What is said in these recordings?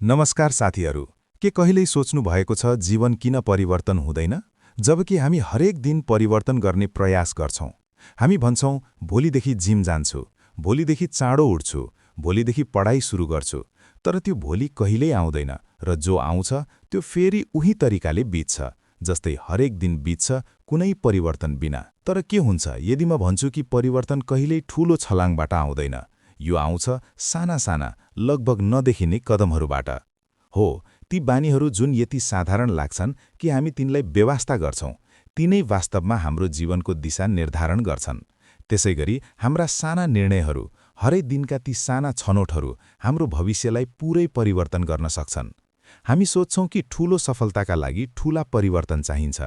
नमस्कार साथीहरू। के कहिल्यै सोच्नु भएको छ जीवन किन परिवर्तन हुँदैन? जबकि हामी हरेक दिन परिवर्तन गर्ने प्रयास गर्छौं। हामी भन्छौं भोलिदेखि जिम जान्छु, भोलिदेखि चाँडो उठ्छु, भोलिदेखि पढाइ सुरु गर्छु। तर त्यो भोलि कहिल्यै आउँदैन र जो आउँछ त्यो फेरि उही तरिकाले बित्छ, जस्तै हरेक दिन बित्छ कुनै परिवर्तन बिना। तर के हुन्छ यदि म भन्छु कि परिवर्तन कहिल्यै ठूलो छलाङबाट आउँदैन? यो आउँछ साना साना लगभग नदेखिने कदमहरूबाट। हो, ती बानीहरू जुन यति साधारण लाग्छन् कि हामी तिनलाई बेवास्ता गर्छौं, तिनै वास्तवमा हाम्रो जीवनको दिशा निर्धारण गर्छन्। त्यसैगरी हाम्रा साना निर्णयहरू, हरेक दिनका ती साना छनोटहरू हाम्रो भविष्यलाई पूरै परिवर्तन गर्न सक्छन्। हामी सोच्छौं कि ठूलो सफलताका लागि ठूला परिवर्तन चाहिन्छ,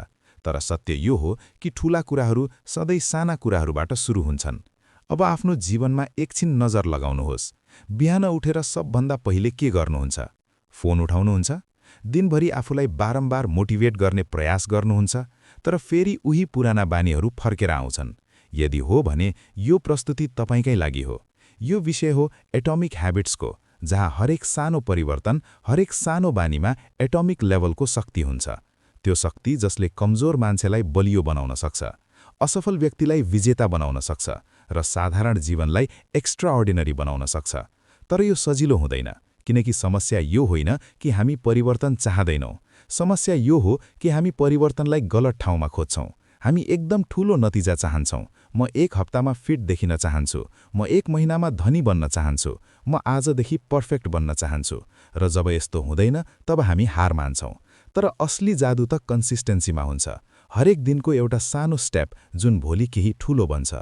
तर सत्य यो हो कि ठूला कुराहरू सधैँ साना कुराहरूबाट सुरु हुन्छन्। अब आफ्नो जीवनमा एकछिन नजर लगाउनुहोस्। बिहान उठेर सबभन्दा पहिले के गर्नुहुन्छ? फोन उठाउनुहुन्छ? दिनभरि आफूलाई बारम्बार मोटिभेट गर्ने प्रयास गर्नुहुन्छ, तर फेरि उही पुराना बानीहरू फर्केर आउँछन्। यदि हो भने यो प्रस्तुति तपाईकै लागि हो। यो विषय हो एटोमिक ह्याबिट्सको, जहाँ हरेक सानो परिवर्तन, हरेक सानो बानीमा एटोमिक लेभलको शक्ति हुन्छ। त्यो शक्ति जसले कमजोर मान्छेलाई बलियो बनाउन सक्छ, असफल व्यक्तिलाई विजेता बनाउन सक्छ र साधारण जीवनलाई एक्स्ट्राअर्डिनरी बनाउन सक्छ। तर यो सजिलो हुँदैन, किनकि समस्या यो होइन कि हामी परिवर्तन चाहदैनौं। समस्या यो हो कि हामी परिवर्तनलाई गलत ठाउँमा खोज्छौं। हामी एकदम ठूलो नतिजा चाहन्छौं। म 1 हप्तामा फिट देखिन चाहन्छु, म 1 महिनामा धनी बन्न चाहन्छु, म आजदेखि पर्फेक्ट बन्न चाहन्छु। र जब यस्तो हुँदैन तब हामी हार मान्छौं। तर असली जादु त कन्सिस्टेन्सीमा हुन्छ। हरेक दिनको एउटा सानो स्टेप जुन भोलि केही ठूलो बन्छ।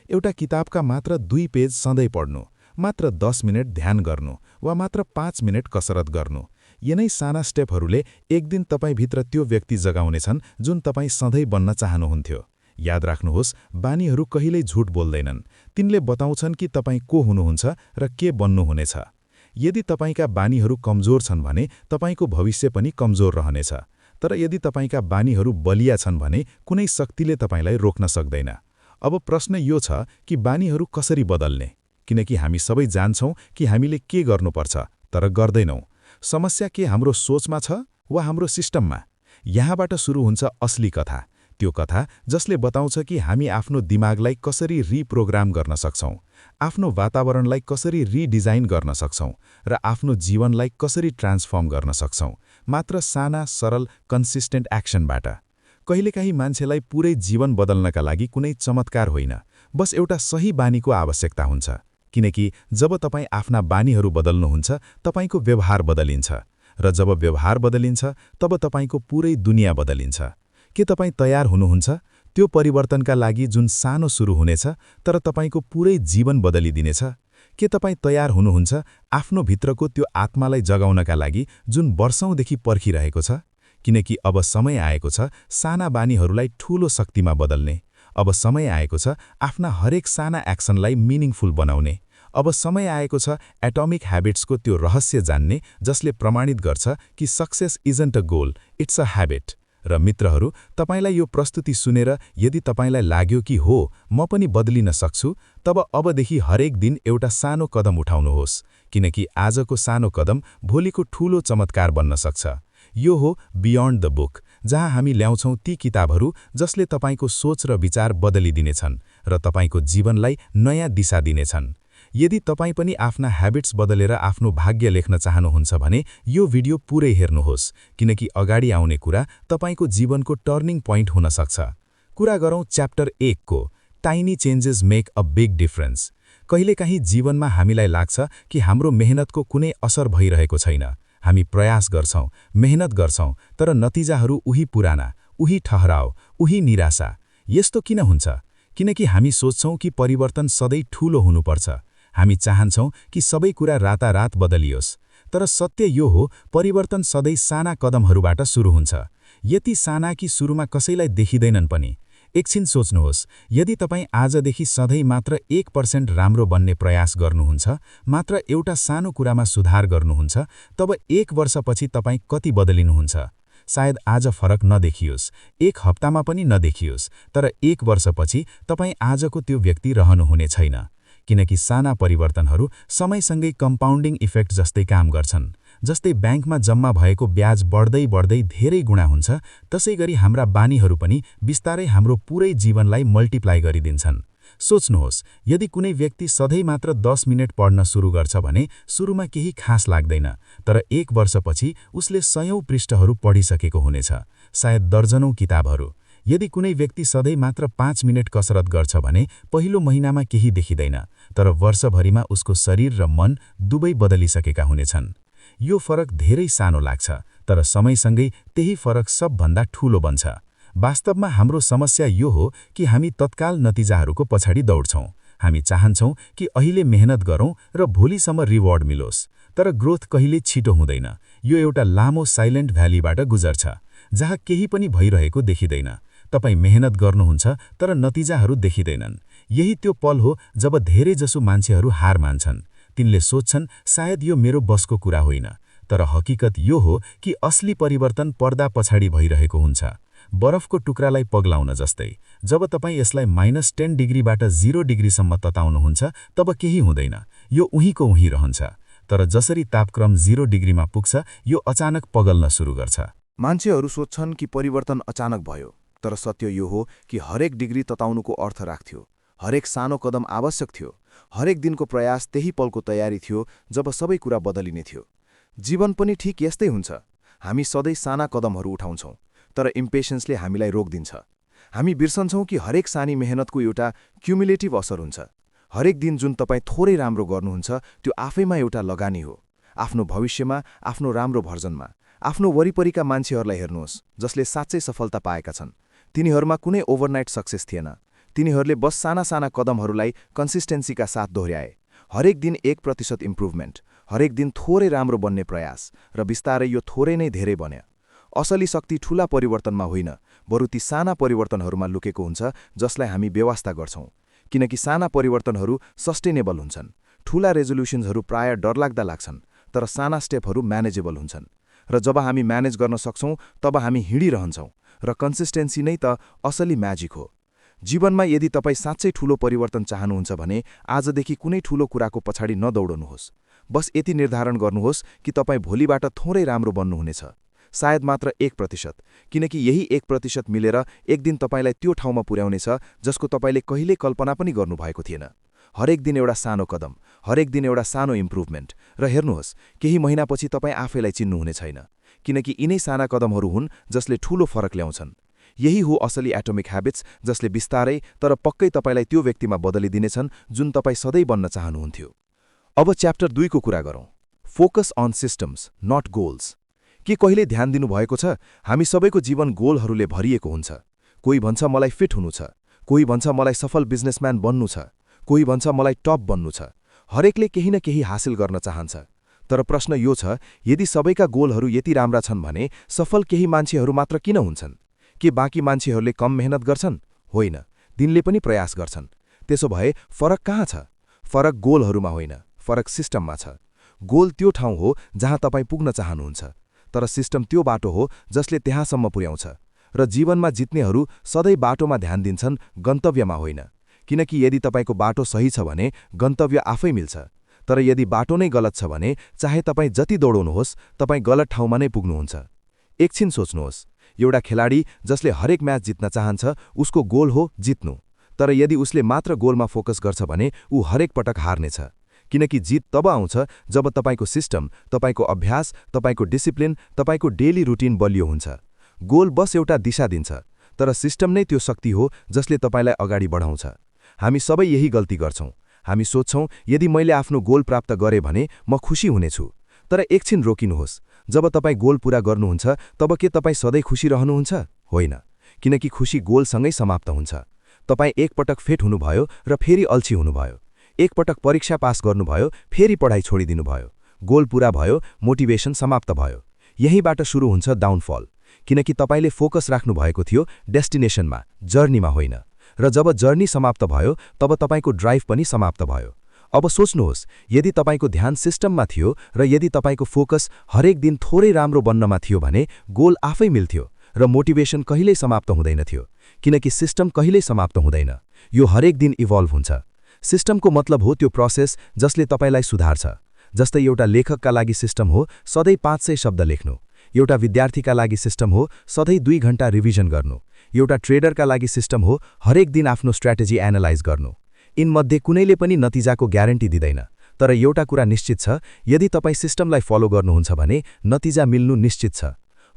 एउटा किताबका मात्र 2 पेज सधैँ पढ्नु, मात्र 10 मिनेट ध्यान गर्नु वा मात्र 5 मिनेट कसरत गर्नु। यिनै साना स्टेपहरूले एक दिन तपाईभित्र त्यो व्यक्ति जगाउनेछन् जुन तपाईँ सधैँ बन्न चाहनुहुन्थ्यो। याद राख्नुहोस्, बानीहरू कहिल्यै झुट बोल्दैनन्। तिनले बताउँछन् कि तपाईँ को हुनुहुन्छ र के बन्नुहुनेछ। यदि तपाईका बानीहरू कमजोर छन् भने तपाईको भविष्य पनि कमजोर रहनेछ। तर यदि तपाईका बानीहरू बलिया छन् भने कुनै शक्तिले तपाईलाई रोक्न सक्दैन। अब प्रश्न यो छ कि बानीहरू कसरी बदल्ने? किनकि हामी सबै जान्छौं कि हामीले के गर्नुपर्छ, तर गर्दैनौं। समस्या के हाम्रो सोचमा छ वा हाम्रो सिस्टममा? यहाँबाट सुरु हुन्छ असली कथा। त्यो कथा जसले बताउँछ कि हामी आफ्नो दिमागलाई कसरी रिप्रोग्राम गर्न सक्छौं, आफ्नो वातावरणलाई कसरी रिडिजाइन गर्न सक्छौं र आफ्नो जीवनलाई कसरी ट्रान्सफर्म गर्न सक्छौं, मात्र साना, सरल, कन्सिस्टेन्ट एक्सनबाट। कहिलेकाहीँ मान्छेलाई पूरै जीवन बदल्नका लागि कुनै चमत्कार होइन, बस एउटा सही बानीको आवश्यकता हुन्छ। किनकि जब तपाईँ आफ्ना बानीहरू बदल्नुहुन्छ, तपाईको व्यवहार बदलिन्छ, र जब व्यवहार बदलिन्छ तब तपाईको पूरै दुनिया बदलिन्छ। के तपाईँ तयार हुनुहुन्छ त्यो परिवर्तनका लागि जुन सानो सुरु हुनेछ तर तपाईको पूरै जीवन बदलिदिनेछ? के तपाईँ तयार हुनुहुन्छ आफ्नो भित्रको त्यो आत्मालाई जगाउनका लागि जुन वर्षौंदेखि पर्खिरहेको छ? किनकि अब समय आएको छ साना बानीहरूलाई ठूलो शक्तिमा बदल्ने। अब समय आएको छ आफ्ना हरेक साना एक्सनलाई मिनिङफुल बनाउने। अब समय आएको छ एटोमिक ह्याबिट्सको त्यो रहस्य जान्ने जसले प्रमाणित गर्छ कि success isn't a goal, it's a habit. र मित्रहरू, तपाईलाई यो प्रस्तुति सुनेर यदि तपाईलाई लाग्यो कि हो म पनि बदलिन सक्छु, तब अबदेखि हरेक दिन एउटा सानो कदम उठाउनुहोस्, किनकि आजको सानो कदम भोलिको ठूलो चमत्कार बन्न सक्छ। यो हो बियोन्ड द बुक, जहाँ हामी ल्याउँछौं ती किताबहरू जसले तपाईको सोच र विचार बदलिदिनेछन् र तपाईको जीवनलाई नयाँ दिशा दिनेछन्। यदि तपाईँ पनि आफ्ना ह्याबिट्स बदलेर आफ्नो भाग्य लेख्न चाहनुहुन्छ भने यो भिडियो पुरै हेर्नुहोस्, किनकि अगाडि आउने कुरा तपाईको जीवनको टर्निङ पोइन्ट हुन सक्छ। कुरा गरौँ च्याप्टर 1 को, tiny changes make a big difference. कहिलेकाहीँ जीवनमा हामीलाई लाग्छ कि हाम्रो मेहनतको कुनै असर भइरहेको छैन। हामी प्रयास गर्छौं, मेहनत गर्छौं, तर नतिजाहरू उही पुराना, उही ठहराव, उही निराशा। यस्तो किन हुन्छ? किनकि हामी सोच्छौं कि परिवर्तन सधैँ ठूलो हुनुपर्छ। हामी चाहन्छौं कि सबै कुरा रातारात बदलियोस्। तर सत्य यो हो, परिवर्तन सधैँ साना कदमहरूबाट सुरु हुन्छ। यति साना कि सुरुमा कसैलाई देखिँदैनन् पनि। एकछिन सोच्नुहोस्, यदि तपाईँ आजदेखि सधैँ मात्र 1% राम्रो बन्ने प्रयास गर्नुहुन्छ, मात्र एउटा सानो कुरामा सुधार गर्नुहुन्छ, तब 1 वर्षपछि तपाईँ कति बदलिनुहुन्छ? सायद आज फरक नदेखियोस्, 1 हप्तामा पनि नदेखियोस्, तर 1 वर्षपछि तपाईँ आजको त्यो व्यक्ति रहनुहुने छैन। किनकि साना परिवर्तनहरू समयसँगै कम्पाउन्डिङ इफेक्ट जस्तै काम गर्छन्। जस्तै ब्याङ्कमा जम्मा भएको ब्याज बढ्दै बढ्दै धेरै गुणा हुन्छ, त्यसैगरी हाम्रा बानीहरू पनि बिस्तारै हाम्रो पुरै जीवनलाई मल्टिप्लाई गरिदिन्छन्। सोच्नुहोस्, यदि कुनै व्यक्ति सधैँ मात्र 10 मिनेट पढ्न सुरु गर्छ भने सुरुमा केही खास लाग्दैन, तर 1 वर्षपछि उसले सयौं पृष्ठहरू पढिसकेको हुनेछ, सायद दर्जनौं किताबहरू। यदि कुनै व्यक्ति सधैँ मात्र 5 मिनेट कसरत गर्छ भने पहिलो महिनामा केही देखिँदैन, तर वर्षभरिमा उसको शरीर र मन दुवै बदलिसकेका हुनेछन्। यो फरक धेरै सानो लाग्छ, तर समयसँगै त्यही फरक सबभन्दा ठूलो बन्छ। वास्तवमा हाम्रो समस्या यो हो कि हामी तत्काल नतिजाहरूको पछाडि दौड्छौँ। हामी चाहन्छौँ कि अहिले मेहनत गरौँ र भोलिसम्म रिवार्ड मिलोस्, तर ग्रोथ कहिले छिटो हुँदैन। यो एउटा लामो साइलेन्ट भ्यालीबाट गुजर्छ, जहाँ केही पनि भइरहेको देखिँदैन। तपाईँ मेहनत गर्नुहुन्छ तर नतिजाहरू देखिँदैनन्। यही त्यो पल हो जब धेरैजसो मान्छेहरू हार मान्छन्। तिनले सोच्छन्, सायद यो मेरो बसको कुरा होइन, तर हकीकत यो हो कि असली परिवर्तन पर्दा पछाडि भइरहेको हुन्छ, बरफको टुक्रालाई पग्लाउन जस्तै। जब तपाईँ यसलाई -10 डिग्रीबाट 0 डिग्रीसम्म तताउनुहुन्छ तब केही हुँदैन, यो उहीँको उहीँ रहन्छ। तर जसरी तापक्रम 0 डिग्रीमा पुग्छ, यो अचानक पगल्न सुरु गर्छ। मान्छेहरू सोच्छन् कि परिवर्तन अचानक भयो, तर सत्य यो हो कि हरेक डिग्री तताउनुको अर्थ राख्थ्यो। हरेक सानो कदम आवश्यक थियो। हरेक दिनको प्रयास त्यही पलको तयारी थियो जब सबै कुरा बदलिने थियो। जीवन पनि ठीक यस्तै हुन्छ। हामी सधैँ साना कदमहरू उठाउँछौँ, तर इम्पेशन्सले हामीलाई रोक्दिन्छ। हामी बिर्सन्छौँ कि हरेक सानी मेहनतको एउटा क्युमुलेटिभ असर हुन्छ। हरेक दिन जुन तपाईँ थोरै राम्रो गर्नुहुन्छ त्यो आफैमा एउटा लगानी हो। आफ्नो भविष्यमा, आफ्नो राम्रो भर्जनमा। आफ्नो वरिपरिका मान्छेहरूलाई हेर्नुहोस् जसले साँच्चै सफलता पाएका छन्। तिनीहरूमा कुनै ओभरनाइट सक्सेस थिएन। तिनीहरूले बस साना साना कदमहरूलाई कन्सिस्टेन्सीका साथ दोहोर्याए। हरेक दिन 1% इम्प्रुभमेन्ट, हरेक दिन थोरै राम्रो बन्ने प्रयास, र बिस्तारै यो थोरै नै धेरै बन्यो। असली शक्ति ठूला परिवर्तनमा होइन, बरु ती साना परिवर्तनहरूमा लुकेको हुन्छ जसलाई हामी बेवास्ता गर्छौँ। किनकि साना परिवर्तनहरू सस्टेनेबल हुन्छन्। ठूला रेजोल्युसन्सहरू प्राय डरलाग्दा लाग्छन्, तर साना स्टेपहरू म्यानेजेबल हुन्छन्। र जब हामी म्यानेज गर्न सक्छौँ तब हामी हिँडिरहन्छौँ, र कन्सिस्टेन्सी नै त असली म्याजिक हो। जीवनमा यदि तपाईँ साँच्चै ठूलो परिवर्तन चाहनुहुन्छ भने आजदेखि कुनै ठूलो कुराको पछाडि नदौडनुहोस्। बस यति निर्धारण गर्नुहोस् कि तपाईँ भोलिबाट थोरै राम्रो बन्नुहुनेछ, सायद मात्र 1%, किनकि यही 1% मिलेर एक दिन तपाईँलाई त्यो ठाउँमा पुर्याउनेछ जसको तपाईँले कहिल्यै कल्पना पनि गर्नुभएको थिएन। हरेक दिन एउटा सानो कदम, हरेक दिन एउटा सानो इम्प्रुभमेन्ट, र हेर्नुहोस्, केही महिनापछि तपाईँ आफैलाई चिन्नुहुने छैन, किनकि यिनै साना कदमहरू हुन् जसले ठूलो फरक ल्याउँछन्। यही हो असली एटोमिक ह्याबिट्स, जसले बिस्तारै तर पक्कै तपाईँलाई त्यो व्यक्तिमा बदलिदिनेछन् जुन तपाईँ सधैँ बन्न चाहनुहुन्थ्यो। अब च्याप्टर 2 को कुरा गरौँ। Focus on systems, not goals. के कहिले ध्यान दिनुभएको छ, हामी सबैको जीवन गोलहरूले भरिएको हुन्छ। कोही भन्छ मलाई फिट हुनु छ, कोही भन्छ मलाई सफल बिजनेसम्यान बन्नु छ, कोही भन्छ मलाई टप बन्नु छ। हरेकले केही न केही हासिल गर्न चाहन्छ। तर प्रश्न यो छ, यदि सबैका गोलहरू यति राम्रा छन् भने सफल केही मान्छेहरू मात्र किन हुन्छन्? के बाँकी मान्छेहरूले कम मेहनत गर्छन्? होइन, दिनले पनि प्रयास गर्छन्। त्यसो भए फरक कहाँ छ? फरक गोलहरूमा होइन, फरक सिस्टममा छ। गोल त्यो ठाउँ हो जहाँ तपाईँ पुग्न चाहनुहुन्छ, तर सिस्टम त्यो बाटो हो जसले त्यहाँसम्म पुर्याउँछ। र जीवनमा जित्नेहरू सधैँ बाटोमा ध्यान दिन्छन्, गन्तव्यमा होइन। किनकि यदि तपाईँको बाटो सही छ भने गन्तव्य आफै मिल्छ, तर यदि बाटो नै गलत छ भने चाहे तपाईँ जति दौडौनुहोस् तपाईँ गलत ठाउँमा नै पुग्नुहुन्छ। एकछिन सोच्नुहोस्, एउटा खेलाडी जसले हरेक म्याच जित्न चाहन्छ उसको गोल हो जित्नु, तर यदि उसले मात्र गोलमा फोकस गर्छ भने ऊ हरेक पटक हार्नेछ। किनकि जित तब आउँछ जब तपाईँको सिस्टम, तपाईँको अभ्यास, तपाईँको डिसिप्लिन, तपाईँको डेली रुटिन बलियो हुन्छ। गोल बस एउटा दिशा दिन्छ, तर सिस्टम नै त्यो शक्ति हो जसले तपाईँलाई अगाडि बढाउँछ। हामी सबै यही गल्ती गर्छौँ। हामी सोच्छौँ यदि मैले आफ्नो गोल प्राप्त गरेँ भने म खुसी हुनेछु। तर एकछिन रोकिनुहोस्, जब तपाईँ गोल पूरा गर्नुहुन्छ तब के तपाईँ सधैँ खुसी रहनुहुन्छ? होइन, किनकि खुसी गोलसँगै समाप्त हुन्छ। तपाईँ एकपटक फेट हुनुभयो र फेरि अल्छी हुनुभयो। एकपटक परीक्षा पास गर्नुभयो, फेरि पढाइ छोडिदिनुभयो। गोल पूरा भयो, मोटिभेसन समाप्त भयो। यहीँबाट सुरु हुन्छ डाउनफल, किनकि तपाईँले फोकस राख्नु भएको थियो डेस्टिनेसनमा, जर्नीमा होइन। र जब जर्नी समाप्त भयो तब तपाईँको ड्राइभ पनि समाप्त भयो। अब सोच्नुहोस्, यदि तपाईँको ध्यान सिस्टममा थियो र यदि तपाईँको फोकस हरेक दिन थोरै राम्रो बन्नमा थियो भने गोल आफै मिल्थ्यो र मोटिभेसन कहिल्यै समाप्त हुँदैन थियो, किनकि सिस्टम कहिल्यै समाप्त हुँदैन। यो हरेक दिन इभल्भ हुन्छ। सिस्टमको मतलब हो त्यो प्रोसेस जसले तपाईँलाई सुधार्छ। जस्तै एउटा लेखकका लागि सिस्टम हो सधैँ 500 शब्द लेख्नु, एउटा विद्यार्थीका लागि सिस्टम हो सधैँ 2 घण्टा रिभिजन गर्नु, एउटा ट्रेडरका लागि सिस्टम हो हरेक दिन आफ्नो स्ट्र्याटेजी एनालाइज गर्नु। यिनमध्ये कुनैले पनि नतिजाको ग्यारेन्टी दिँदैन, तर एउटा कुरा निश्चित छ, यदि तपाईँ सिस्टमलाई फलो गर्नुहुन्छ भने नतिजा मिल्नु निश्चित छ।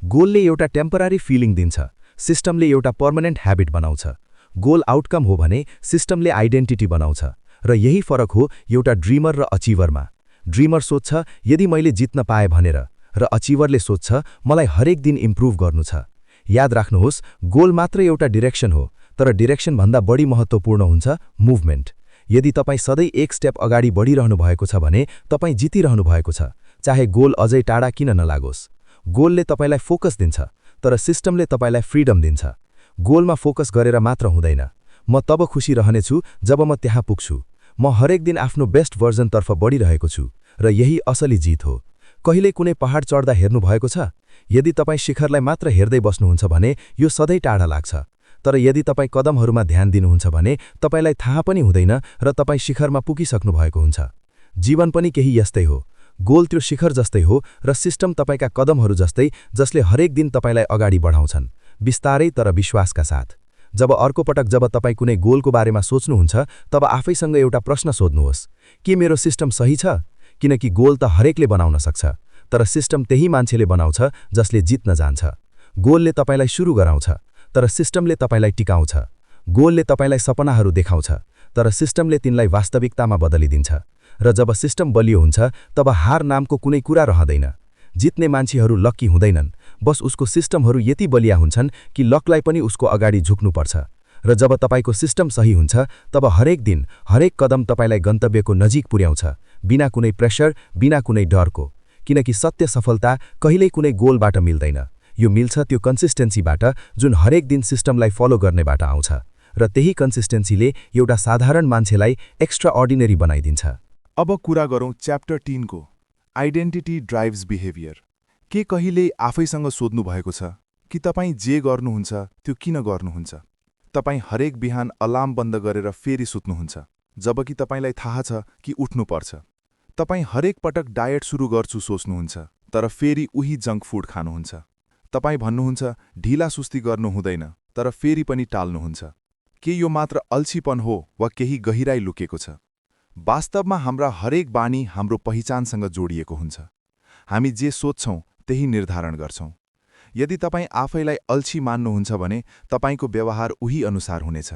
गोलले एउटा टेम्पररी फिलिङ दिन्छ, सिस्टमले एउटा पर्मानेन्ट ह्याबिट बनाउँछ। गोल आउटकम हो भने सिस्टमले आइडेन्टिटी बनाउँछ। र यही फरक हो एउटा ड्रिमर र अचिभरमा। ड्रिमर सोच्छ यदि मैले जित्न पाएँ भनेर, र अचिभरले सोच्छ मलाई हरेक दिन इम्प्रुभ गर्नु छ। याद राख्नुहोस्, गोल मात्र एउटा डिरेक्सन हो, तर डिरेक्सनभन्दा बढी महत्त्वपूर्ण हुन्छ मुभमेन्ट। यदि तपाईँ सधैँ एक स्टेप अगाडि बढिरहनु भएको छ भने तपाईँ जितिरहनु भएको छ, चाहे गोल अझै टाढा किन नलागोस्। गोलले तपाईँलाई फोकस दिन्छ, तर सिस्टमले तपाईँलाई फ्रिडम दिन्छ। गोलमा फोकस गरेर मात्र हुँदैन। म तब खुसी रहनेछु जब म त्यहाँ पुग्छु। म हरेक दिन आफ्नो बेस्ट भर्जनतर्फ बढिरहेको छु, र यही असली जित हो। कहिले कुनै पहाड चढ्दा हेर्नु भएको छ? यदि तपाईँ शिखरलाई मात्र हेर्दै बस्नुहुन्छ भने यो सधैँ टाढा लाग्छ, तर यदि तपाईँ कदमहरूमा ध्यान दिनुहुन्छ भने तपाईलाई थाहा पनि हुँदैन र तपाईँ शिखरमा पुगिसक्नु भएको हुन्छ। जीवन पनि केही यस्तै हो। गोल त्यो शिखर जस्तै हो र सिस्टम तपाईका कदमहरू जस्तै, जसले हरेक दिन तपाईलाई अगाडि बढाउँछन्, बिस्तारै तर विश्वासका साथ। जब अर्को पटक जब तपाईँ कुनै गोलको बारेमा सोच्नुहुन्छ, तब आफैसँग एउटा प्रश्न सोध्नुहोस्, के मेरो सिस्टम सही छ? किनकि गोल त हरेकले बनाउन सक्छ, तर सिस्टम त्यही मान्छेले बनाउँछ जसले जित्न जान्छ। गोलले तपाईलाई सुरु गराउँछ, तर सिस्टमले तपाईलाई टिकाउँछ। गोलले तपाईलाई सपनाहरू देखाउँछ, तर सिस्टमले तिनलाई वास्तविकतामा बदलिदिन्छ। र जब सिस्टम बलियो हुन्छ, तब हार नामको कुनै कुरा रहँदैन। जित्ने मान्छेहरू लक्की हुँदैनन्, बस उसको सिस्टमहरू यति बलिया हुन्छन् कि लकलाई पनि उसको अगाडि झुक्नुपर्छ। र जब तपाईको सिस्टम सही हुन्छ, तब हरेक दिन, हरेक कदम तपाईलाई गन्तव्यको नजिक पुर्याउँछ, बिना कुनै प्रेसर, बिना कुनै डरको। किनकि सत्य सफलता कहिल्यै कुनै गोलबाट मिल्दैन, यो मिल्छ त्यो कन्सिस्टेन्सीबाट जुन हरेक दिन सिस्टमलाई फलो गर्नेबाट आउँछ। र त्यही कन्सिस्टेन्सीले एउटा साधारण मान्छेलाई एक्स्ट्रा अर्डिनरी बनाइदिन्छ। अब कुरा गरौँ च्याप्टर 3 को, आइडेन्टिटी ड्राइभ्स बिहेभियर। के कहिले आफैसँग सोध्नु भएको छ कि तपाईँ जे गर्नुहुन्छ त्यो किन गर्नुहुन्छ? तपाईँ हरेक बिहान अलार्म बन्द गरेर फेरि सुत्नुहुन्छ, जबकि तपाईँलाई थाहा छ कि उठ्नुपर्छ। तपाईँ हरेक पटक डायट सुरु गर्छु सोच्नुहुन्छ, तर फेरि उही जङ्क फुड खानुहुन्छ। तपाईँ भन्नुहुन्छ ढिला सुस्ती गर्नु हुँदैन, तर फेरि पनि टाल्नुहुन्छ। के यो मात्र अल्छीपन हो वा केही गहिराई लुकेको छ? वास्तवमा हाम्रा हरेक बानी हाम्रो पहिचानसँग जोडिएको हुन्छ। हामी जे सोच्छौँ त्यही निर्धारण गर्छौँ। यदि तपाईँ आफैलाई अल्छी मान्नुहुन्छ भने तपाईको व्यवहार उही अनुसार हुनेछ।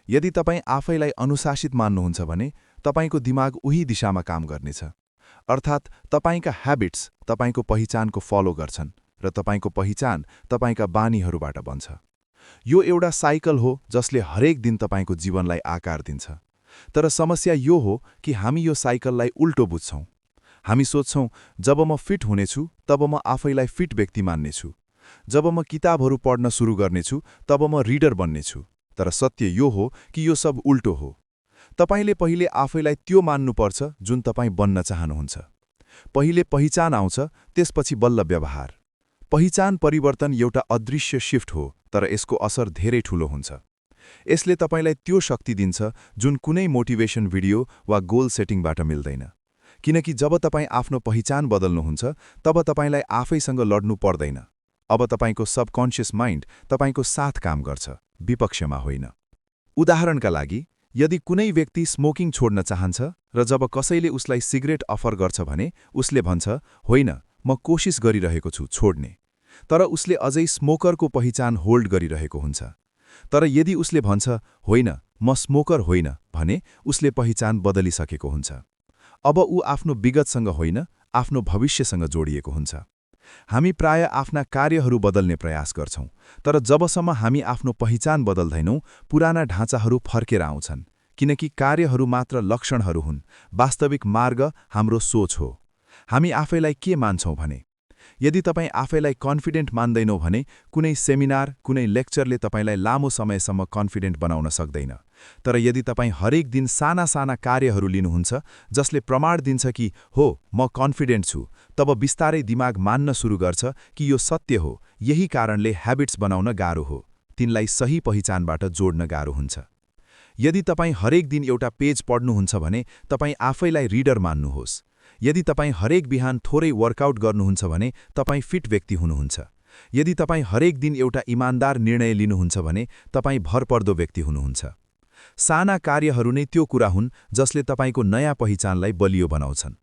यदि तपाईँ आफैलाई अनुशासित मान्नुहुन्छ भने तपाईको दिमाग उही दिशामा काम गर्नेछ। अर्थात् तपाईका ह्याबिट्स तपाईको पहिचानको फलो गर्छन् र तपाईको पहिचान तपाईका बानीहरूबाट बन्छ। यो एउटा साइकल हो जसले हरेक दिन तपाईको जीवनलाई आकार दिन्छ। तर समस्या यो हो कि हामी यो साइकललाई उल्टो बुझ्छौँ। हामी सोच्छौँ जब म फिट हुनेछु तब म आफैलाई फिट व्यक्ति मान्नेछु। जब म किताबहरू पढ्न सुरु गर्नेछु तब म रिडर बन्नेछु। तर सत्य यो हो कि यो सब उल्टो हो। तपाईले पहिले आफैलाई त्यो मान्नुपर्छ जुन तपाईँ बन्न चाहनुहुन्छ। पहिले पहिचान आउँछ, त्यसपछि बल्ल व्यवहार। पहिचान परिवर्तन एउटा अदृश्य शिफ्ट हो, तर यसको असर धेरै ठूलो हुन्छ। यसले तपाईलाई त्यो शक्ति दिन्छ जुन कुनै मोटिभेसन भिडियो वा गोल सेटिङबाट मिल्दैन। किनकि जब तपाईँ आफ्नो पहिचान बदल्नुहुन्छ, तब तपाईलाई आफैसँग लड्नु पर्दैन। अब तपाईको सबकन्सियस माइन्ड तपाईको साथ काम गर्छ, विपक्षमा होइन। उदाहरणका लागि, यदि कुनै व्यक्ति स्मोकिङ छोड्न चाहन्छ र जब कसैले उसलाई सिगरेट अफर गर्छ भने उसले भन्छ, होइन, म कोसिस गरिरहेको छु छोड्ने। तर उसले अझै स्मोकरको पहिचान होल्ड गरिरहेको हुन्छ। तर यदि उसले भन्छ, होइन, म स्मोकर होइन भने उसले पहिचान बदलिसकेको हुन्छ। अब ऊ आफ्नो विगतसँग होइन, आफ्नो भविष्यसँग जोडिएको हुन्छ। हामी प्राय आफ्ना कार्यहरू बदल्ने प्रयास गर्छौं, तर जबसम्म हामी आफ्नो पहिचान बदल्दैनौं, पुराना ढाँचाहरू फर्केर आउँछन्। किनकि कार्यहरू मात्र लक्षणहरू हुन्, वास्तविक मार्ग हाम्रो सोच हो। हामी आफैलाई के मान्छौं भने? यदि तपाईँ आफैलाई कन्फिडेन्ट मान्दैनौ भने कुनै सेमिनार, कुनै लेक्चरले तपाईलाई लामो समयसम्म कन्फिडेन्ट बनाउन सक्दैन। तर यदि तपाईँ हरेक दिन साना साना कार्यहरू लिनुहुन्छ जसले प्रमाण दिन्छ कि हो, म कन्फिडेन्ट छु, तब बिस्तारै दिमाग मान्न सुरु गर्छ कि यो सत्य हो। यही कारणले ह्याबिट्स बनाउन गाह्रो हो, तिनलाई सही पहिचानबाट जोड्न गाह्रो हुन्छ। यदि तपाईँ हरेक दिन एउटा पेज पढ्नुहुन्छ भने तपाईँ आफैलाई रिडर मान्नुहोस्। यदि तपाईँ हरेक बिहान थोरै वर्कआउट गर्नुहुन्छ भने तपाईँ फिट व्यक्ति हुनुहुन्छ। यदि तपाईँ हरेक दिन एउटा इमानदार निर्णय लिनुहुन्छ भने तपाईँ भरपर्दो व्यक्ति हुनुहुन्छ। साना कार्यहरू नै त्यो कुरा हुन् जसले तपाईँको नयाँ पहिचानलाई बलियो बनाउँछन्।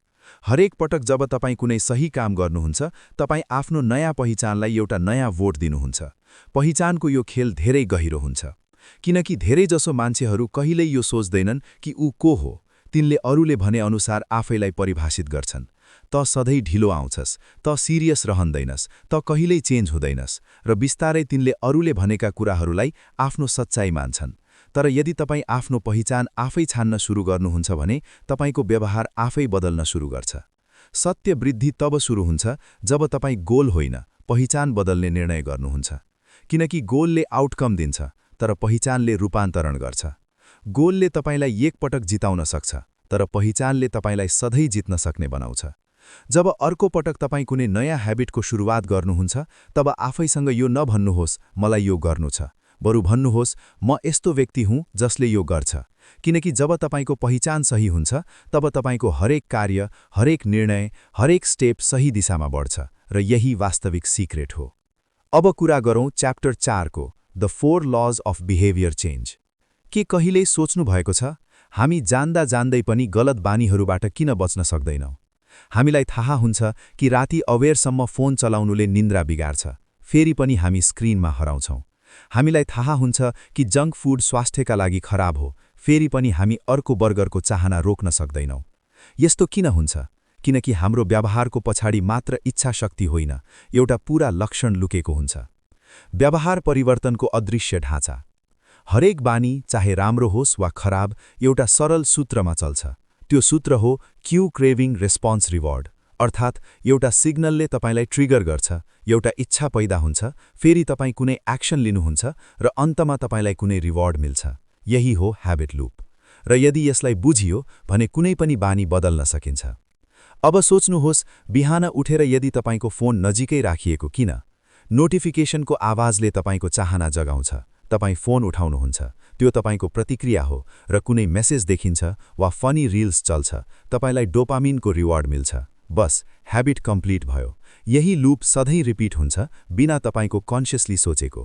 हरेक पटक जब तपाईँ कुनै सही काम गर्नुहुन्छ, तपाईँ आफ्नो नयाँ पहिचानलाई एउटा नयाँ भोट दिनुहुन्छ। पहिचानको यो खेल धेरै गहिरो हुन्छ, किनकि धेरैजसो मान्छेहरू कहिल्यै यो सोच्दैनन् कि ऊ को हो। तिनले अरूले भने अनुसार आफैलाई परिभाषित गर्छन्। त सधैँ ढिलो आउँछस्, त सिरियस रहँदैनस्, त कहिल्यै चेन्ज हुँदैनस्, र बिस्तारै तिनले अरूले भनेका कुराहरूलाई आफ्नो सच्चाइ मान्छन्। तर यदि तपाईँ आफ्नो पहिचान आफै छान्न सुरु गर्नुहुन्छ भने तपाईँको व्यवहार आफै बदल्न सुरु गर्छ। सत्य वृद्धि तब सुरु हुन्छ जब तपाईँ गोल होइन, पहिचान बदल्ने निर्णय गर्नुहुन्छ। किनकि गोलले आउटकम दिन्छ, तर पहिचानले रूपान्तरण गर्छ। गोलले तपाईँलाई एक पटक जिताउन सक्छ, तर पहिचानले तपाईँलाई सधैँ जित्न सक्ने बनाउँछ। जब अर्को पटक तपाईँ कुनै नयाँ ह्याबिटको सुरुवात गर्नुहुन्छ, तब आफैसँग यो नभन्नुहोस् मलाई यो गर्नु छ, बरु भन्नुहोस् म यस्तो व्यक्ति हुँ जसले यो गर्छ। किनकि जब तपाईँको पहिचान सही हुन्छ, तब तपाईँको हरेक कार्य, हरेक निर्णय, हरेक स्टेप सही दिशामा बढ्छ, र यही वास्तविक सिक्रेट हो। अब कुरा गरौँ च्याप्टर 4 को, the 4 lodge of behaviour change. के कहिल्यै सोच्नु भएको छ, हामी जान्दा जान्दै पनि गलत बानीहरूबाट किन बच्न सक्दैनौँ? हामीलाई थाहा हुन्छ कि राति अवेरसम्म फोन चलाउनुले निन्द्रा बिगार्छ, फेरि पनि हामी स्क्रिनमा हराउँछौँ। हामीलाई थाहा हुन्छ कि जङ्क फुड स्वास्थ्यका लागि खराब हो, फेरि पनि हामी अर्को बर्गरको चाहना रोक्न सक्दैनौँ। यस्तो किन हुन्छ? किनकि हाम्रो व्यवहारको पछाडि मात्र इच्छा शक्ति होइन, एउटा पूरा लक्षण लुकेको हुन्छ। व्यवहार परिवर्तनको अदृश्य ढाँचा। हरेक बानी, चाहे राम्रो होस् वा खराब, एउटा सरल सूत्रमा चल्छ। त्यो सूत्र हो क्यू क्रेभिङ रेस्पोन्स रिवार्ड, अर्थात् एउटा सिग्नलले तपाईँलाई ट्रिगर गर्छ, एउटा इच्छा पैदा हुन्छ, फेरि तपाईँ कुनै एक्सन लिनुहुन्छ, र अन्तमा तपाईँलाई कुनै रिवार्ड मिल्छ। यही हो ह्याबिट लूप। र यदि यसलाई बुझियो भने कुनै पनि बानी बदल्न सकिन्छ। अब सोच्नुहोस्, बिहान उठेर यदि तपाईँको फोन नजिकै राखिएको किन? नोटिफिकेसनको आवाजले तपाईँको चाहना जगाउँछ, तपाईँ फोन उठाउनुहुन्छ, त्यो तपाईँको प्रतिक्रिया हो, र कुनै मेसेज देखिन्छ वा फनी रिल्स चल्छ, तपाईँलाई डोपामिनको रिवार्ड मिल्छ। बस ह्याबिट कम्प्लिट भयो। यही लूप सधैँ रिपिट हुन्छ, बिना तपाईँको कन्सियसली सोचेको।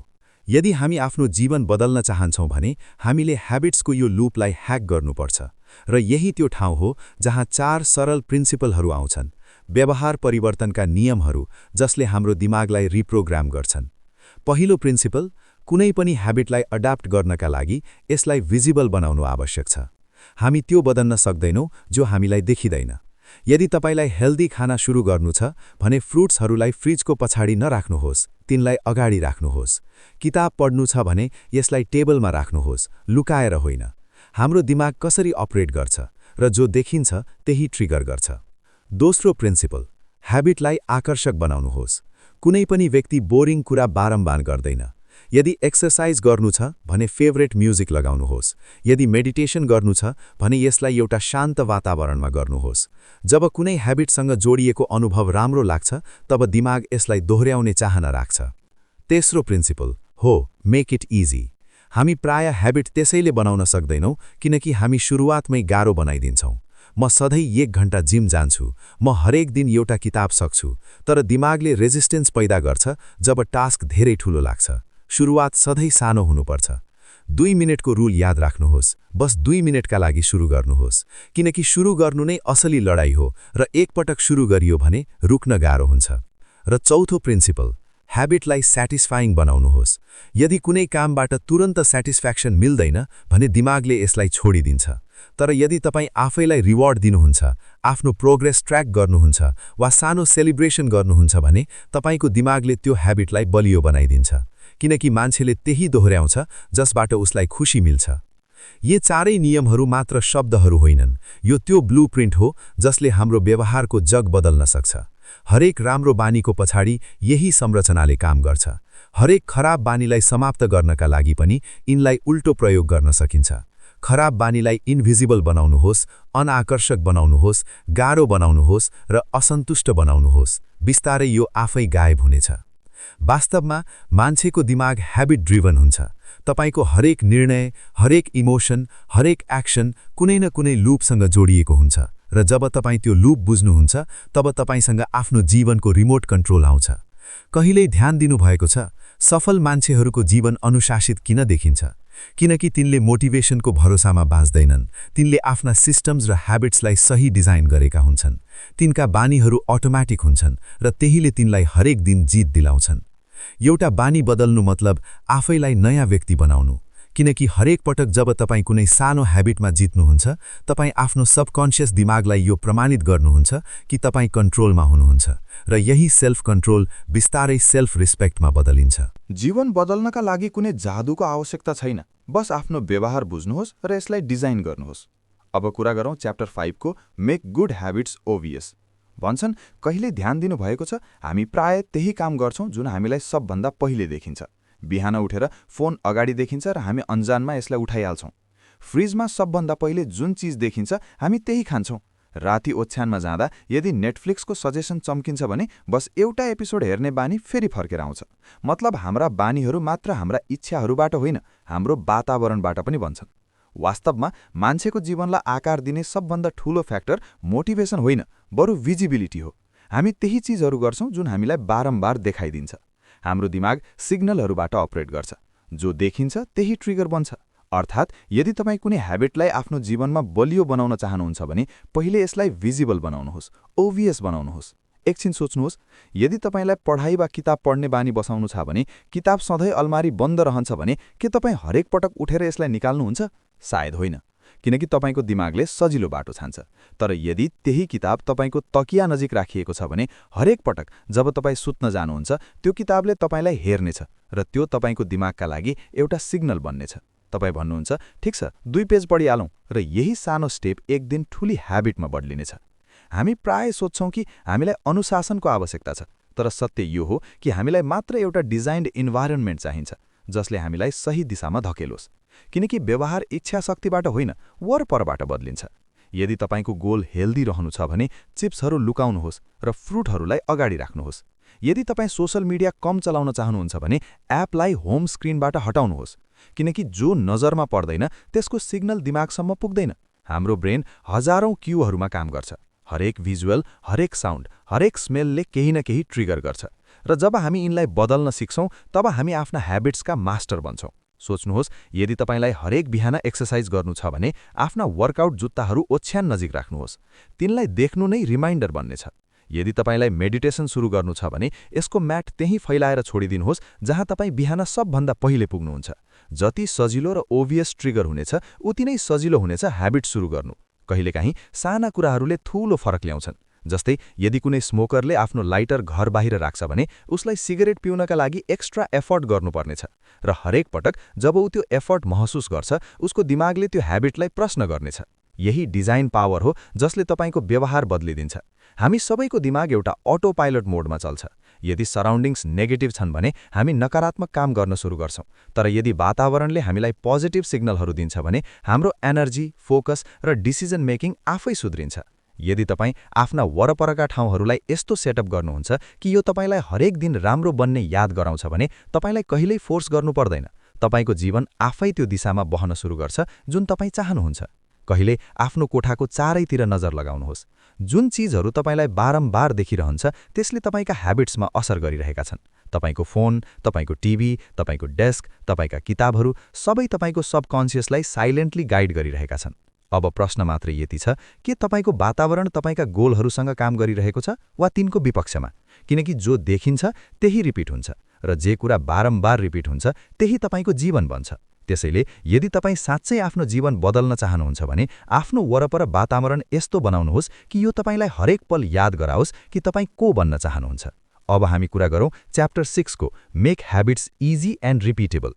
यदि हामी आफ्नो जीवन बदल्न चाहन्छौँ भने हामीले ह्याबिट्सको यो लूपलाई ह्याक गर्नुपर्छ, र यही त्यो ठाउँ हो जहाँ 4 सरल प्रिन्सिपलहरू आउँछन्, व्यवहार परिवर्तनका नियमहरू जसले हाम्रो दिमागलाई रिप्रोग्राम गर्छन्। पहिलो प्रिन्सिपल, कुनै पनि ह्याबिटलाई अडाप्ट गर्नका लागि यसलाई भिजिबल बनाउनु आवश्यक छ। हामी त्यो बदल्न सक्दैनौँ जो हामीलाई देखिँदैन। यदि तपाईलाई हेल्दी खाना सुरु गर्नु छ भने फ्रुट्सहरूलाई फ्रिजको पछाडि नराख्नुहोस्, तिनलाई अगाडि राख्नुहोस्। किताब पढ्नु छ भने यसलाई टेबलमा राख्नुहोस्, लुकाएर होइन। हाम्रो दिमाग कसरी अपरेट गर्छ, र जो देखिन्छ त्यही ट्रिगर गर्छ। दोस्रो प्रिन्सिपल, ह्याबिटलाई आकर्षक बनाउनुहोस्। कुनै पनि व्यक्ति बोरिङ कुरा बारम्बार गर्दैन। यदि एक्सरसाइज गर्नु छ भने फेभरेट म्युजिक लगाउनुहोस्। यदि मेडिटेसन गर्नु छ भने यसलाई एउटा शान्त वातावरणमा गर्नुहोस्। जब कुनै ह्याबिटसँग जोडिएको अनुभव राम्रो लाग्छ, तब दिमाग यसलाई दोहोर्याउने चाहना राख्छ। तेस्रो प्रिन्सिपल हो मेक इट इजी। हामी प्राय ह्याबिट त्यसैले बनाउन सक्दैनौँ किनकि हामी सुरुवातमै गाह्रो बनाइदिन्छौँ। म सधैँ 1 घण्टा जिम जान्छु, म हरेक दिन एउटा किताब सक्छु, तर दिमागले रेजिस्टेन्स पैदा गर्छ जब टास्क धेरै ठूलो लाग्छ। सुरुवात सधैँ सानो हुनुपर्छ। 2 मिनेटको रुल याद राख्नुहोस्, बस 2 मिनेटका लागि सुरु गर्नुहोस्, किनकि सुरु गर्नु नै असली लडाई हो, र एक पटक सुरु गरियो भने रुक्न गाह्रो हुन्छ। र चौथो प्रिन्सिपल, ह्याबिटलाई स्याटिस्फाइङ बनाउनुहोस्। यदि कुनै कामबाट तुरन्त स्याटिस्फ्याक्सन मिल्दैन भने दिमागले यसलाई छोडिदिन्छ। तर यदि तपाईँ आफैलाई रिवार्ड दिनुहुन्छ, आफ्नो प्रोग्रेस ट्र्याक गर्नुहुन्छ वा सानो सेलिब्रेसन गर्नुहुन्छ भने तपाईको दिमागले त्यो ह्याबिटलाई बलियो बनाइदिन्छ, किनकि मान्छेले त्यही दोहोर्याउँछ जसबाट उसलाई खुशी मिल्छ। यी 4 नियमहरू मात्र शब्दहरू होइनन्, यो त्यो ब्लुप्रिन्ट हो जसले हाम्रो व्यवहारको जग बदल्न सक्छ। हरेक राम्रो बानीको पछाडि यही संरचनाले काम गर्छ। हरेक खराब बानीलाई समाप्त गर्नका लागि पनि यिनलाई उल्टो प्रयोग गर्न सकिन्छ। खराब बानीलाई इन्भिजिबल बनाउनुहोस्, अनाकर्षक बनाउनुहोस्, गाह्रो बनाउनुहोस् र असन्तुष्ट बनाउनुहोस्। बिस्तारै यो आफै गायब हुनेछ। वास्तवमा मान्छेको दिमाग ह्याबिट ड्रिभन हुन्छ। तपाईको हरेक निर्णय, हरेक इमोसन, हरेक एक्सन कुनै न कुनै लूपसँग जोडिएको हुन्छ, र जब तपाईँ त्यो लूप बुझ्नुहुन्छ तब तपाईँसँग आफ्नो जीवनको रिमोट कन्ट्रोल आउँछ। कहिल्यै ध्यान दिनुभएको छ सफल मान्छेहरूको जीवन अनुशासित किन देखिन्छ? किनकि तिनले मोटिभेसनको भरोसामा बाँच्दैनन्। तिनले आफ्ना सिस्टम्स र ह्याबिट्सलाई सही डिजाइन गरेका हुन्छन्। तिनका बानीहरू अटोमेटिक हुन्छन् र त्यहीले तिनलाई हरेक दिन जित दिलाउँछन्। एउटा बानी बदल्नु मतलब आफैलाई नयाँ व्यक्ति बनाउनु। किनकि हरेक पटक जब तपाईँ कुनै सानो ह्याबिटमा जित्नुहुन्छ तपाईँ आफ्नो सबकन्सियस दिमागलाई यो प्रमाणित गर्नुहुन्छ कि तपाईँ कन्ट्रोलमा हुनुहुन्छ र यही सेल्फ कन्ट्रोल बिस्तारै सेल्फ रिस्पेक्टमा बदलिन्छ। जीवन बदल्नका लागि कुनै जादुको आवश्यकता छैन, बस आफ्नो व्यवहार बुझ्नुहोस् र यसलाई डिजाइन गर्नुहोस्। अब कुरा गरौँ च्याप्टर 5 को मेक गुड ह्याबिट्स ओभियस। भन्छन् कहिले ध्यान दिनुभएको छ हामी प्राय त्यही काम गर्छौं जुन हामीलाई सबभन्दा पहिले देखिन्छ। बिहान उठेर फोन अगाडि देखिन्छ र हामी अन्जानमा यसलाई उठाइहाल्छौं। फ्रिजमा सबभन्दा पहिले जुन चीज देखिन्छ हामी त्यही खान्छौं। राति ओछ्यानमा जाँदा यदि नेटफ्लिक्सको सजेसन चम्किन्छ भने बस एउटा एपिसोड हेर्ने बानी फेरि फर्केर आउँछ। मतलब हाम्रा बानीहरू मात्र हाम्रा इच्छाहरूबाट होइन, हाम्रो वातावरणबाट पनि बन्छन्। वास्तवमा मान्छेको जीवनलाई आकार दिने सबभन्दा ठूलो फ्याक्टर मोटिभेसन होइन, बरु भिजिबिलिटी हो। हामी त्यही चीजहरू गर्छौं जुन हामीलाई बारम्बार देखाइदिन्छ। हाम्रो दिमाग सिग्नलहरूबाट अपरेट गर्छ। जो देखिन्छ त्यही ट्रिगर बन्छ। अर्थात् यदि तपाईँ कुनै ह्याबिटलाई आफ्नो जीवनमा बलियो बनाउन चाहनुहुन्छ भने पहिले यसलाई भिजिबल बनाउनुहोस्, ओभियस बनाउनुहोस्। एकछिन सोच्नुहोस्, यदि तपाईँलाई पढाइ वा किताब पढ्ने बानी बसाउनु छ भने किताब सधैँ अलमारी बन्द रहन्छ भने के तपाईँ हरेक पटक उठेर यसलाई निकाल्नुहुन्छ? सायद होइन, किनकि तपाईँको दिमागले सजिलो बाटो छान्छ। तर यदि त्यही किताब तपाईँको तकिया नजिक राखिएको छ भने हरेक पटक जब तपाईँ सुत्न जानुहुन्छ त्यो किताबले तपाईँलाई हेर्नेछ र त्यो तपाईँको दिमागका लागि एउटा सिग्नल बन्नेछ। तपाईँ भन्नुहुन्छ ठिक छ 2 पेज पढिहालौँ र यही सानो स्टेप एक दिन ठूली ह्याबिटमा बदलिनेछ। हामी प्राय सोच्छौं कि हामीलाई अनुशासनको आवश्यकता छ, तर सत्य यो हो कि हामीलाई मात्र एउटा डिजाइन्ड इन्भाइरोन्मेन्ट चाहिन्छ जसले हामीलाई सही दिशामा धकेलोस्। किनकि व्यवहार इच्छा शक्तिबाट होइन, वरपरबाट बदलिन्छ। यदि तपाईँको गोल हेल्दी रहनु छ भने चिप्सहरू लुकाउनुहोस् र फ्रुटहरूलाई अगाडि राख्नुहोस्। यदि तपाईँ सोशल मिडिया कम चलाउन चाहनुहुन्छ भने एपलाई होम स्क्रिनबाट हटाउनुहोस्। किनकि जो नजरमा पर्दैन त्यसको सिग्नल दिमागसम्म पुग्दैन। हाम्रो ब्रेन हजारौं क्यूहरूमा काम गर्छ। हरेक भिजुअल, हरेक साउन्ड, हरेक स्मेलले केही न केही ट्रिगर गर्छ र जब हामी यिनलाई बदल्न सिक्छौं तब हामी आफ्ना ह्याबिट्सका मास्टर बन्छौं। सोच्नुहोस्, यदि तपाईलाई हरेक बिहान एक्सरसाइज गर्नु छ भने आफ्ना वर्कआउट जुत्ताहरू ओछ्यान नजिक राख्नुहोस्। तिनलाई देख्नु नै रिमाइन्डर बन्नेछ। यदि तपाईलाई मेडिटेसन सुरु गर्नु छ भने यसको म्याट त्यही फैलाएर छोडिदिनुहोस् जहाँ तपाईँ बिहान सबभन्दा पहिले पुग्नुहुन्छ। जति सजिलो र ओभियस ट्रिगर हुनेछ उति नै सजिलो हुनेछ ह्याबिट सुरु गर्नु। कहिलेकाहीँ साना कुराहरूले ठूलो फरक ल्याउँछन्। जस्तै यदि कुनै स्मोकरले आफ्नो लाइटर घर बाहिर राख्छ भने उसलाई सिगरेट पिउनका लागि एक्स्ट्रा एफर्ट गर्नुपर्नेछ र हरेक पटक जब ऊ त्यो एफर्ट महसुस गर्छ उसको दिमागले त्यो ह्याबिटलाई प्रश्न गर्नेछ। यही डिजाइन पावर हो जसले तपाईको व्यवहार बदलिदिन्छ। हामी सबैको दिमाग एउटा अटो पाइलट मोडमा चल्छ। यदि सराउन्डिङ्स नेगेटिभ छन् भने हामी नकारात्मक काम गर्न सुरु गर्छौं, तर यदि वातावरणले हामीलाई पोजिटिभ सिग्नलहरू दिन्छ भने हाम्रो एनर्जी, फोकस र डिसिजन मेकिङ आफै सुध्रिन्छ। यदि तपाईँ आफ्ना वरपरका ठाउँहरूलाई यस्तो सेटअप गर्नुहुन्छ कि यो तपाईँलाई हरेक दिन राम्रो बन्ने याद गराउँछ भने तपाईँलाई कहिल्यै फोर्स गर्नु पर्दैन। तपाईँको जीवन आफै त्यो दिशामा बहन सुरु गर्छ जुन तपाईँ चाहनुहुन्छ। कहिले आफ्नो कोठाको चारैतिर नजर लगाउनुहोस्। जुन चीजहरू तपाईँलाई बारम्बार देखिरहन्छ त्यसले तपाईँका ह्याबिट्समा असर गरिरहेका छन्। तपाईँको फोन, तपाईँको टिभी, तपाईँको डेस्क, तपाईँका किताबहरू सबै तपाईँको सबकन्सियसलाई साइलेन्टली गाइड गरिरहेका छन्। अब प्रश्न मात्र यति छ के तपाईँको वातावरण तपाईँका गोलहरूसँग काम गरिरहेको छ वा तिनको विपक्षमा? किनकि जो देखिन्छ त्यही रिपिट हुन्छ र जे कुरा बारम्बार रिपिट हुन्छ त्यही तपाईँको जीवन बन्छ। त्यसैले यदि तपाईँ साँच्चै आफ्नो जीवन बदल्न चाहनुहुन्छ भने आफ्नो वरपर वातावरण यस्तो बनाउनुहोस् कि यो तपाईँलाई हरेक पल याद गराओस् कि तपाईँ को बन्न चाहनुहुन्छ। अब हामी कुरा गरौँ च्याप्टर 6 को make habits easy and repeatable.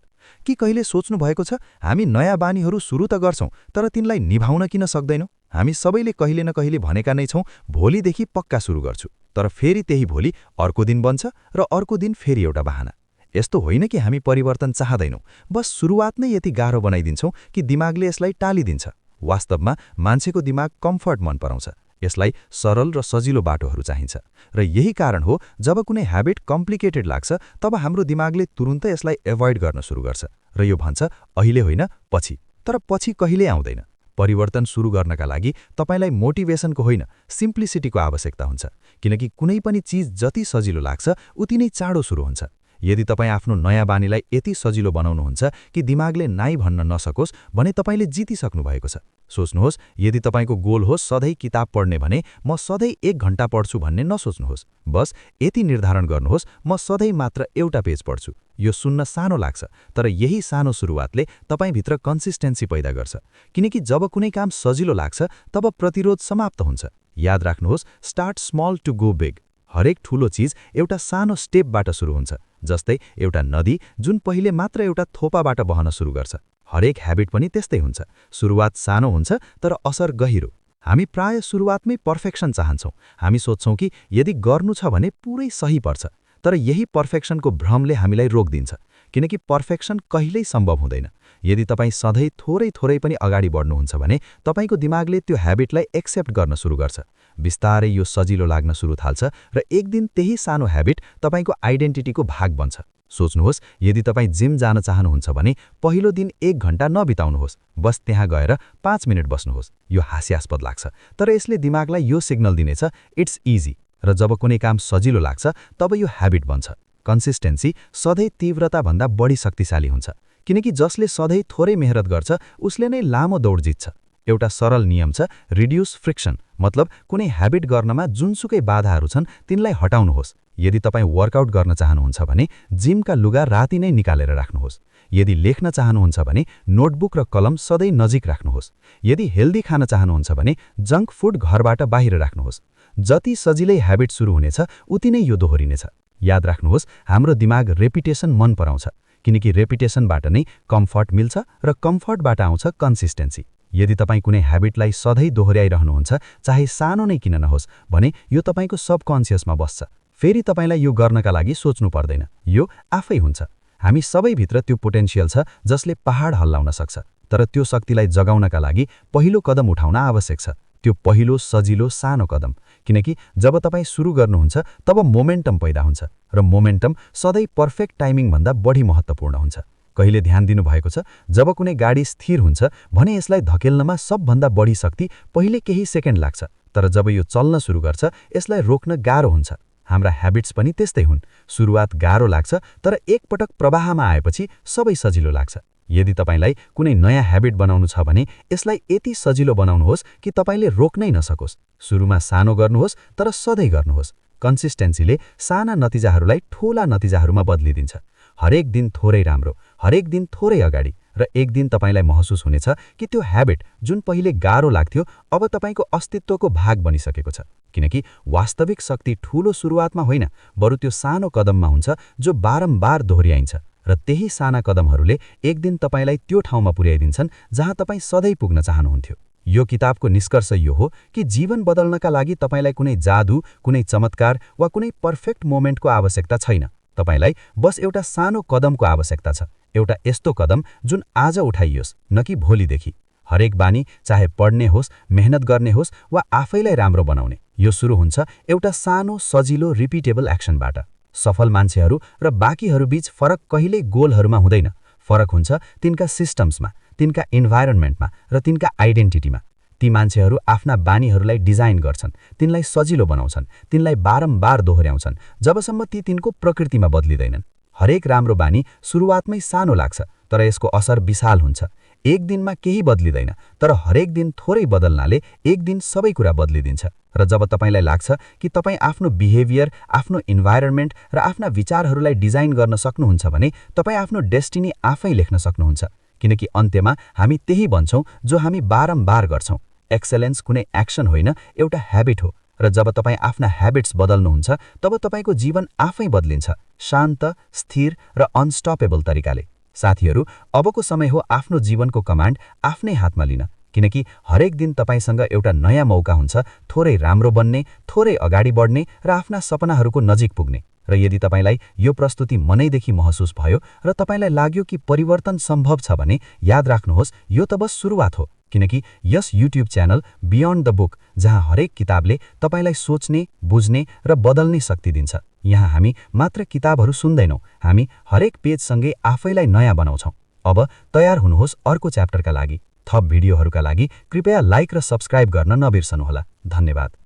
कि कहिले सोच्नु भएको छ हामी नयाँ बानीहरू सुरु त गर्छौं तर तिनलाई निभाउन किन सक्दैनौं? हामी सबैले कहिले न कहिले भनेका नै छौं भोलिदेखि पक्का सुरु गर्छु, तर फेरि त्यही भोलि अर्को दिन बन्छ र अर्को दिन फेरि एउटा बहाना। यस्तो होइन कि हामी परिवर्तन चाहदैनौं, बस सुरुवात नै यति गाह्रो बनाइदिन्छौं कि दिमागले यसलाई टालिदिन्छ। वास्तवमा मान्छेको दिमाग कम्फर्ट मन पराउँछ। यसलाई सरल र सजिलो बाटोहरू चाहिन्छ र यही कारण हो जब कुनै ह्याबिट कम्प्लिकेटेड लाग्छ तब हाम्रो दिमागले तुरुन्तै यसलाई एभोइड गर्न सुरु गर्छ र यो भन्छ अहिले होइन पछि। तर पछि कहिले आउँदैन। परिवर्तन सुरु गर्नका लागि तपाईलाई मोटिभेसनको होइन, सिम्प्लिसिटीको आवश्यकता हुन्छ, किनकि कुनै पनि चीज जति सजिलो लाग्छ उति नै चाँडो सुरु हुन्छ। यदि तपाईँ आफ्नो नयाँ बानीलाई यति सजिलो बनाउनुहुन्छ कि दिमागले नाइ भन्न नसकोस् भने तपाईले जितिसक्नु भएको छ। सोच्नुहोस्, यदि तपाईको गोल हो सधैँ किताब पढ्ने भने म सधैँ 1 घण्टा पढ्छु भन्ने नसोच्नुहोस्। बस यति निर्धारण गर्नुहोस्, म सधैँ मात्र एउटा पेज पढ्छु। यो सुन्न सानो लाग्छ, तर यही सानो सुरुवातले तपाईभित्र कन्सिस्टेन्सी पैदा गर्छ, किनकि जब कुनै काम सजिलो लाग्छ तब प्रतिरोध समाप्त हुन्छ। याद राख्नुहोस्, start small to go big. हरेक ठूलो चीज एउटा सानो स्टेपबाट सुरु हुन्छ, जस्तै एउटा नदी जुन पहिले मात्र एउटा थोपाबाट बहन सुरु गर्छ। हरेक ह्याबिट पनि त्यस्तै हुन्छ, सुरुवात सानो हुन्छ तर असर गहिरो। हामी प्राय सुरुवातमै पर्फेक्सन चाहन्छौँ। हामी सोच्छौँ कि यदि गर्नु छ भने पुरै सही पर्छ, तर यही पर्फेक्सनको भ्रमले हामीलाई रोक्दिन्छ, किनकि पर्फेक्सन कहिल्यै सम्भव हुँदैन। यदि तपाईँ सधैँ थोरै पनि अगाडि बढ्नुहुन्छ भने तपाईको दिमागले त्यो ह्याबिटलाई एक्सेप्ट गर्न सुरु गर्छ। बिस्तारै यो सजिलो लाग्न सुरु थाल्छ र एक दिन त्यही सानो ह्याबिट तपाईको आइडेन्टिटीको भाग बन्छ। सोच्नुहोस्, यदि तपाईँ जिम जान चाहनुहुन्छ भने पहिलो दिन 1 घण्टा नबिताउनुहोस्, बस त्यहाँ गएर 5 मिनेट बस्नुहोस्। यो हास्यास्पद लाग्छ, तर यसले दिमागलाई यो सिग्नल दिनेछ इट्स इजी, र जब कुनै काम सजिलो लाग्छ तब यो ह्याबिट बन्छ। कन्सिस्टेन्सी सधैँ तीव्रताभन्दा बढी शक्तिशाली हुन्छ, किनकि जसले सधैँ थोरै मेहनत गर्छ उसले नै लामो दौड जित्छ। एउटा सरल नियम छ, रिड्युस फ्रिक्सन, मतलब कुनै ह्याबिट गर्नमा जुनसुकै बाधाहरू छन् तिनलाई हटाउनुहोस्। यदि तपाईँ वर्कआउट गर्न चाहनुहुन्छ भने जिमका लुगा राति नै निकालेर राख्नुहोस्। यदि लेख्न चाहनुहुन्छ भने नोटबुक र कलम सधैँ नजिक राख्नुहोस्। यदि हेल्दी खान चाहनुहुन्छ भने जङ्क फुड घरबाट बाहिर राख्नुहोस्। जति सजिलै ह्याबिट सुरु हुनेछ उति नै यो दोहोरिनेछ। याद राख्नुहोस्, हाम्रो दिमाग रेपिटेसन मन पराउँछ, किनकि रेपिटेसनबाट नै कम्फर्ट मिल्छ र कम्फर्टबाट आउँछ कन्सिस्टेन्सी। यदि तपाईँ कुनै ह्याबिटलाई सधैँ दोहोर्याइरहनुहुन्छ, चाहे सानो नै किन नहोस्, भने यो तपाईको सबकन्सियसमा बस्छ। फेरि तपाईलाई यो गर्नका लागि सोच्नु पर्दैन, यो आफै हुन्छ। हामी सबैभित्र त्यो पोटेन्सियल छ जसले पहाड हल्लाउन सक्छ, तर त्यो शक्तिलाई जगाउनका लागि पहिलो कदम उठाउन आवश्यक छ। त्यो पहिलो सजिलो सानो कदम, किनकि जब तपाईँ सुरु गर्नुहुन्छ तब मोमेन्टम पैदा हुन्छ, र मोमेन्टम सधैँ पर्फेक्ट टाइमिङभन्दा बढी महत्त्वपूर्ण हुन्छ। कहिले ध्यान दिनुभएको छ, जब कुनै गाडी स्थिर हुन्छ भने यसलाई धकेल्नमा सबभन्दा बढी शक्ति पहिले केही सेकेन्ड लाग्छ, तर जब यो चल्न सुरु गर्छ यसलाई रोक्न गाह्रो हुन्छ। हाम्रा ह्याबिट्स पनि त्यस्तै हुन्, सुरुवात गाह्रो लाग्छ तर एकपटक प्रवाहमा आएपछि सबै सजिलो लाग्छ। यदि तपाईलाई कुनै नयाँ ह्याबिट बनाउनु छ भने यसलाई यति सजिलो बनाउनुहोस् कि तपाईले रोक्नै नसकोस्। सुरुमा सानो गर्नुहोस् तर सधैँ गर्नुहोस्। कन्सिस्टेन्सीले साना नतिजाहरूलाई ठूला नतिजाहरूमा बदलिदिन्छ। हरेक दिन थोरै राम्रो, हरेक दिन थोरै अगाडि, र एक दिन तपाईलाई महसुस हुनेछ कि त्यो ह्याबिट जुन पहिले गाह्रो लाग्थ्यो अब तपाईको अस्तित्वको भाग बनिसकेको छ, किनकि वास्तविक शक्ति ठूलो सुरुवातमा होइन, बरु त्यो सानो कदममा हुन्छ जो बारम्बार दोहोर्याइन्छ, र त्यही साना कदमहरूले एक दिन तपाईलाई त्यो ठाउँमा पुर्याइदिन्छन् जहाँ तपाईँ सधैँ पुग्न चाहनुहुन्थ्यो। यो किताबको निष्कर्ष यो हो कि जीवन बदल्नका लागि तपाईलाई कुनै जादु, कुनै चमत्कार वा कुनै पर्फेक्ट मोमेन्टको आवश्यकता छैन। तपाईलाई बस एउटा सानो कदमको आवश्यकता छ, एउटा यस्तो कदम जुन आज उठाइयोस्, न कि भोलिदेखि। हरेक बानी, चाहे पढ्ने होस्, मेहनत गर्ने होस् वा आफैलाई राम्रो बनाउने, यो सुरु हुन्छ एउटा सानो सजिलो रिपिटेबल एक्सनबाट। सफल मान्छेहरू र बाँकीहरू बीच फरक कहिल्यै गोलहरूमा हुँदैन, फरक हुन्छ तिनका सिस्टम्समा, तिनका इन्भाइरोन्मेन्टमा र तिनका आइडेन्टिटीमा। ती मान्छेहरू आफ्ना बानीहरूलाई डिजाइन गर्छन्, तिनलाई सजिलो बनाउँछन्, तिनलाई बारम्बार दोहोर्याउँछन् जबसम्म ती तिनको प्रकृतिमा बदलिँदैनन्। हरेक राम्रो बानी सुरुवातमै सानो लाग्छ, तर यसको असर विशाल हुन्छ। एक दिनमा केही बदलिँदैन, तर हरेक दिन थोरै बदल्नाले एक दिन सबै कुरा बदलिदिन्छ। र जब तपाईलाई लाग्छ कि तपाईँ आफ्नो बिहेभियर, आफ्नो इन्भाइरोन्मेन्ट र आफ्ना विचारहरूलाई डिजाइन गर्न सक्नुहुन्छ भने तपाईँ आफ्नो डेस्टिनी आफै लेख्न सक्नुहुन्छ, किनकि अन्त्यमा हामी त्यही बन्छौँ जो हामी बारम्बार गर्छौँ। एक्सेलेन्स कुनै एक्सन होइन, एउटा ह्याबिट हो, र जब तपाईँ आफ्ना ह्याबिट्स बदल्नुहुन्छ तब तपाईको जीवन आफै बदलिन्छ, शान्त, स्थिर र अनस्टपेबल तरिकाले। साथीहरू, अबको समय हो आफ्नो जीवनको कमान्ड आफ्नै हातमा लिन, किनकि हरेक दिन तपाईसँग एउटा नयाँ मौका हुन्छ थोरै राम्रो बन्ने, थोरै अगाडि बढ्ने र आफ्ना सपनाहरूको नजिक पुग्ने। र यदि तपाईलाई यो प्रस्तुति मनैदेखि महसुस भयो र तपाईलाई लाग्यो कि परिवर्तन सम्भव छ भने याद राख्नुहोस्, यो त बस सुरुवात हो, किनकि यस YouTube channel beyond the book, जहाँ हरेक किताबले तपाईलाई सोच्ने, बुझ्ने र बदल्ने शक्ति दिन्छ, यहाँ हामी मात्र किताबहरू सुन्दैनौँ, हामी हरेक पेजसँगै आफैलाई नयाँ बनाउँछौँ। अब तयार हुनुहोस् अर्को च्याप्टरका लागि। थप भिडियोहरूका लागि कृपया लाइक र सब्स्क्राइब गर्न नबिर्सनुहोला। धन्यवाद।